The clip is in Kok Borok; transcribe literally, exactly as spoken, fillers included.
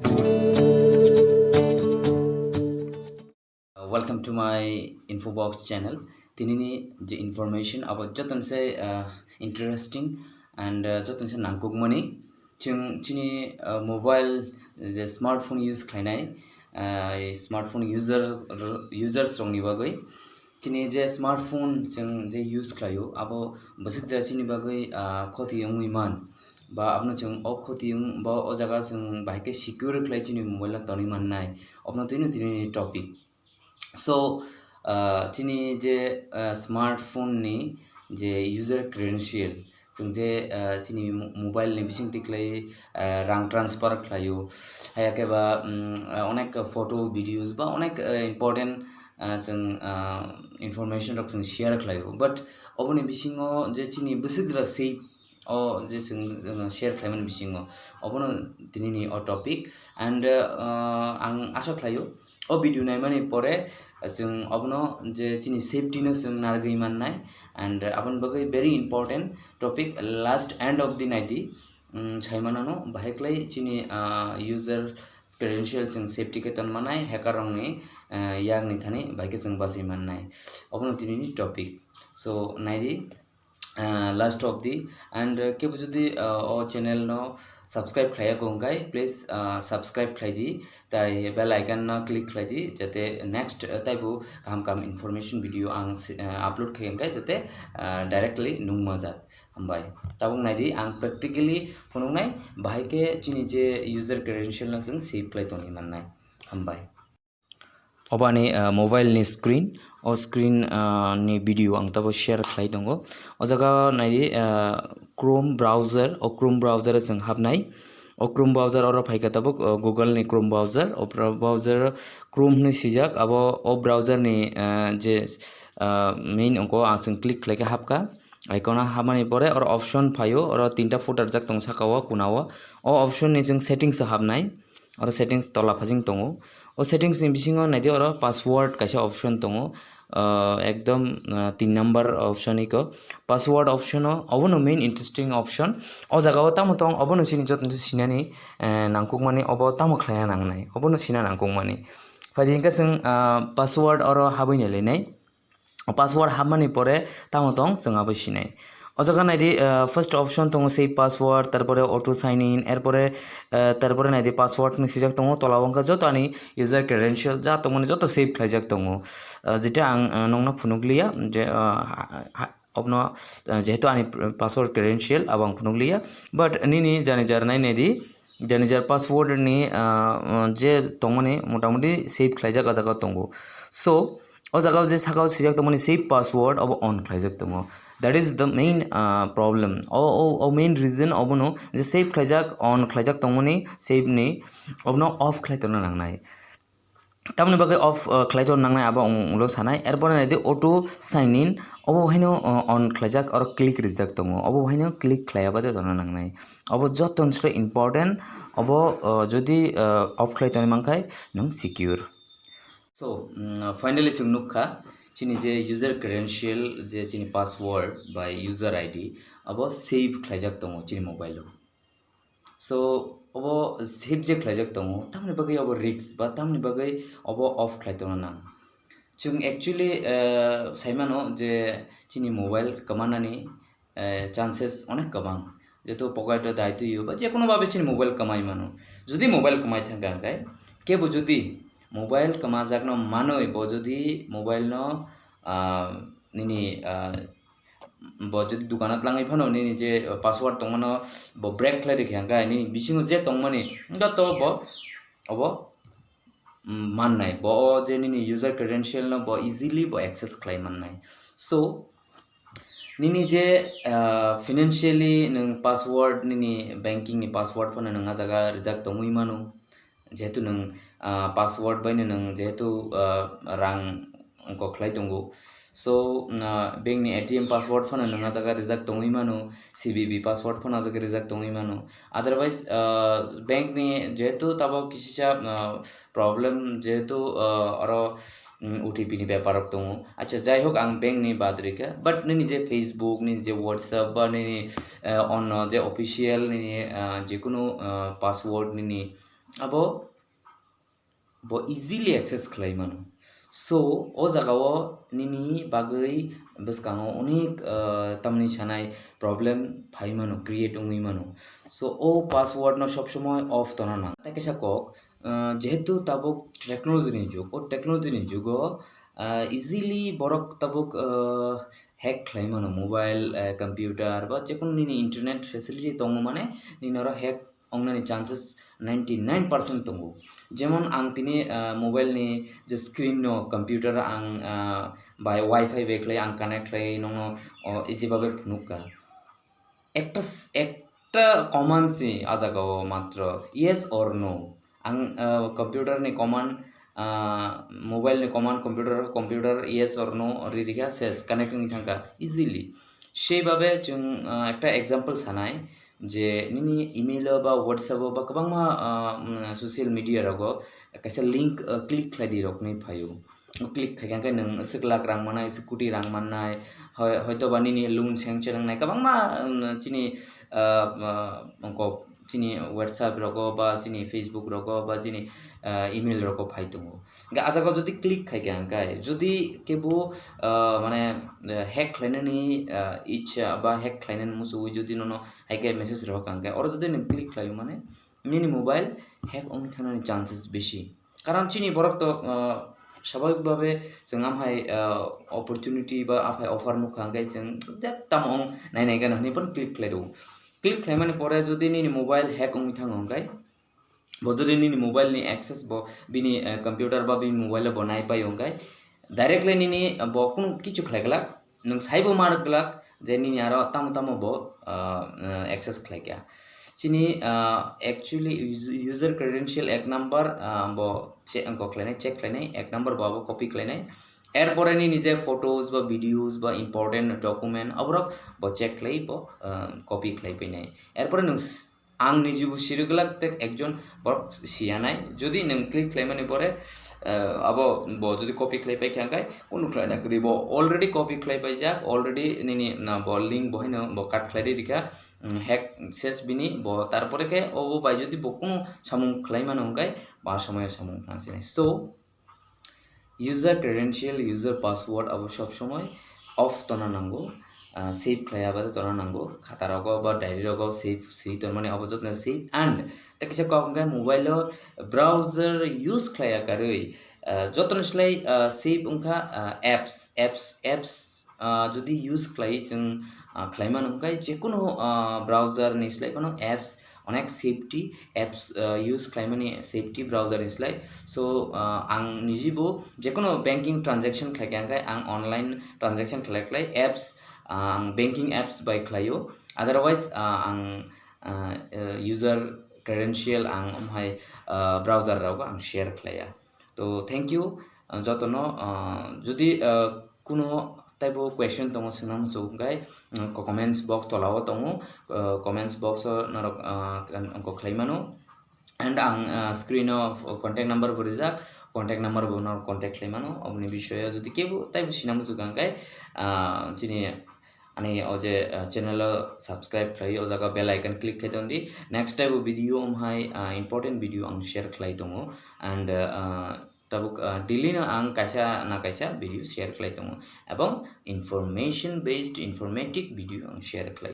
Uh, welcome to my Infobox channel. Tinini je information abo joton se, uh, interesting and, uh, joton se nangkukmani. Chwng chini, uh, mobile je smartphone use khlainai, uh, smartphone user, users rokni bagwi chini je smartphone chwng je use khlaio, abo bwswk ja chini bagwi, ah, khoti wngwi man, ba abono chwng o khoti wng-, ba o jaga chwng bahai khe secure khlai chini mobile no tonwi mannai, abono twino tini topic. So, ah, chini je, ah, smartphone ni je user credential, chwng je, ah, chini mo-, mobile ni bising twi khlai, ah, rang transfer khlaio, haya khe ba, mm, ah, onek photo, videos ba onek, ah, important, ah, chwng, ah, information rok chwng share khlaio, but oboni bisingo je chini bwswk jora save o je chwng, chwng share khlaimani bisingo obono tinini o topic, and, ah, ang asha khlaio o video naimani pore chwng obono je chini safety no chwng narwgwi mannai, and aboni bagwi very important topic, last end of the naidi, mm, saimanano bahai khlai chini, ah, user credential chwng safety khe ton manai, hacker rokni, ah, yakni thani bahai khe chwng bachai mannai, obono tinini topic. So naidi, ah, last of the, and, uh, kebo jodi, uh, o channel no subscribe khlaiya kho hwnkhe, please, uh, subscribe khlai di, tai bell icon no click khlai di, jate next, uh, taibo kaham kaham information video ang si-, uh, upload khai hwnkhe jate, uh, directly nung majak. Hambai. Tabuk nai di, ang practically phunuknai, bahai khe chini je user credential no chwng save khlai tongwi mannai. Hambai. Obani, ah, mobile ni screen, o screen, ah, ni video ang tabo share khlai tongo. O jaga nai di, ah, Chrome browser, o Chrome browser o chwng hapnai. O Chrome browser oro phaikha tabuk, ah, Google ni Chrome browser, o bra-, browser Chrome hwnwi swijak, abo o browser ni, ah, je, ah, main ongko ang chwng click khlai khe hapkha. Icon o hapmani pore oro option phaio, oro tinta photo rijak tongo saka o, kuna o. O option ni chwng settings o hapnai. Oro settings tola phajing tongo. O settings ni bisingo naidi oro password kaisa option tongo. Ah, ekdom, ah, tin number option iko. Password option o, obono main interesting option. O jaga o tamo tong, obono chini joto sinani, eh, nangkukmani, obo tamo khlaina nangnai. Obono sina nangkukmani. Phaidi hwnkhe chwng, ah, password oro habwi nailainai. O password hapmani pore tamo tong chwng abo sinai. O jaga nai di, ah, first option tongo save password, tarpore auto sign in, erpore, ah, tarpore nai di password ni swijak tongo, tola o wngkha joto ani user credential ja tongmani joto save khlaijak tongo. Ah, jeta ang, ah, nongno phunuk liya je, ah, ha-, ha-, obno, ah, jehetu ani password credential abo ang phunuk liya, but nini jani jar nai nai di, jani jar password ni, ah, je tongmani motamoti save khlaijak o jaga tongo. So, o jaga o je saka o swijak tongmani save password obo on khlaijak tongo. That is the main, ah, problem. O, o, o main reason obono je save khlaijak, on khlaijak tongmani save ni obono off khlai tongna nangnai. Tamoni bagwi off, uh, khlai tongna nangnai abo ang ulo sanai. Erpore nai di auto sign in, obo haino, uh, on khlaijak oro click rijak tongo. Obo haino click khlaiya baade tongna nangnai. Obo joto ni sle important. Obo, uh, jodi, uh, off khlai tongwi mankhai nwng secure. So, mm, finally chwng nukha chini je user credential, je chini password bai user I D abo save khlaijak tongo chini mobile o. So, obo save je khlaijak tongo, tamoni bagwi obo risk ba tamoni bagwi obo off khlai tongna nang. Chwng actually, eh, saimano je chini mobile kwmanani, eh, chances onek kwbang. Jeto pocket o dai twiyo ba jekono babe chini mobile kwmai mano. Jodi mobile kwmai thangkha hwnkhe, kebo jodi mobile kwmajakno manwi bo jodi mobile no, ah, nini, ah, bo jodi dukano tlangwi phano nini je password tongmano bo break khlai rikha hwnkhe nini bisingo je tongmani joto bo obo, mm, mannai. Bo o je nini user credential no bo easily bo access khlai mannai. So, nini je, ah, financially nwng password, nini banking ni password phano nwng a jaga rijak tongwi mano. Jehetu nwng, ah, password baino nwng jehetu, ah, rang ongkho khlai tongo. So, ah, bank ni A T M password phano nwng a jaga rijak tongwi mano, C V V password phano a jaga rijak tongwi mano. Otherwise, ah, bank ni jehetu tabok kisisa, ah, problem jehetu, ah, oro, mm, O T P ni bepar rok tongo. Acha, jai hok ang bank ni bad rikha, but nini je Facebook, nini je WhatsApp ba nini, ah, onno je official nini, ah, jekunu, ah, password nini abo bo easily access khlai mano. So o jaga o nini bagwi bwskango onek, ah, tamni sanai problem phai mano, create wngwi mano. So o password no sob somoi off tona nang. Tai kaisa kok, ah, jehetu tabuk technology ni jug, o technology ni jugo, ah, easily borok tabuk, ah, hack khlai mano, mobile, ah, computer ba jekunu nini internet facility tongo mane nini oro hack ongnani chances ninety nine percent tongo. Jemon ang tini, ah, mobile ni je screen no computer ang, ah, bai wifi bai khlai ang connect khlai nongno, o, e jebabe phunuk ka. Ekta s-, ekta command si a jaga o matro yes or no. Ang, ah, computer ni command, ah, mobile ni command, computer, computer yes or no ri rikha ses connect wngwi thangkha easily. Sei babe chwng, ah, ekta example sanai je nini email o ba WhatsApp o ba kwbangma, ah, mm, social media rogo kaisa link, ah, click khlai di rok hinwi phaio. Click khaikha khe nwng swk lakh rang mannai, swk koti rang mannai, hoi-, hoito ba nini loan sanction wngnai kwbangma, mm, chini, ah, ah, ongko chini WhatsApp rogo ba chini Facebook rogo ba chini, ah, email rogo phai tongo. Hingke a jaga o jodi click khaikha hingkai, jodi kebo, ah, mane, eh, hack khlainani, ah, ichha ba hack khlainani muchungwi jodi nono hai khe message rohor kha hingkai, oro jodi nwng click khlaio mane nini mobile hack wngwi thangnani chances bisi. Karon chini borok to, ah, swababik babe chwng amhai, ah, opportunity ba aphai offer nukha hingkai chwng je tamo wng nai nai gana hinwi phano click khlai rwo. Click khlaimani pore jodi nini mobile hack wngwi thango hingkai, bo jodi nini mobile ni access bo bini, eh, computer ba bini mobile o bo nai pai hingkai, directly nini, eh, bo kunu kichu khlai glak, nwng saibo mar glak je nini aro tamo tamo bo, ah, eh, access khlai kha. Chini, ah, actually us-, user credential ek number, ah, bo che-, wngkok khlainai, check khlainai, ek number bo abo copy khlainai. Erpore nini je photos ba videos ba important document aborok bo check khlai bo, ah, copy khlai painai. Erpore nwng s-, ang nijibo siri glak tei ekjon borok siyanai. Jodi nwng click khlaimani pore, eh, abo bo jodi copy khlai pai kha hingkai, kunu khlaina kwrwi bo already copy khlai paijak, already nini na bo link bo haino bo cut khlai ri rikha, mm, hack ses bini bo, tarpore khe obo bai jodi bo kunu samung khlai mano hingkai, ba somoyo samung thansinai. So, user credential, user password abo sob somoi off tona nango, ah, save khlai abade tona nango, khata rogo ba diary rogo save swi tonmani abo jotno save, and tei kisa kok hingkhe mobile o browser use khlai akarwi, ah, jotoni slai, ah, save wngkha, ah, apps, apps, apps, ah, jodi use khlai chwng, ah, khlai mano hingkhe jekunu, ah, browser ni slai phano apps onek safety apps, ah, use khlaimani safety browser ni slai. So, ah, ang nijibo jekunu banking transaction khlaikha hingkhe ang online transaction khlai khlai apps, ah, ang banking apps bai khlaio. Otherwise, ah, ang, ah, eh, user credential ang omhai, ah, browser rogo ang share khlaiya. To thank you, ah, jotono, ah, jodi, ah, kuno taibo question tongo swngna muchung hingkhe, mm, ko-, comments box tola o tongo, ah, comments box o norok, ah, kan-, kok khlai mano. And ang, ah, screen o contact number bo rijak, contact number bo norok contact khlai mano. Oboni bisoyo jodi kebo taibo sina muchung hingkhe, ah, chini ani o je, ah, channel o subscribe khlai, o jaga bell icon click khai tondi. Next taibo video omhai, ah, important video ang share khlai tongo. And, ah, tabuk, ah, daily no ang kaisa na kaisa video share khlai tongo. Ebong information based, informative video ang share khlai.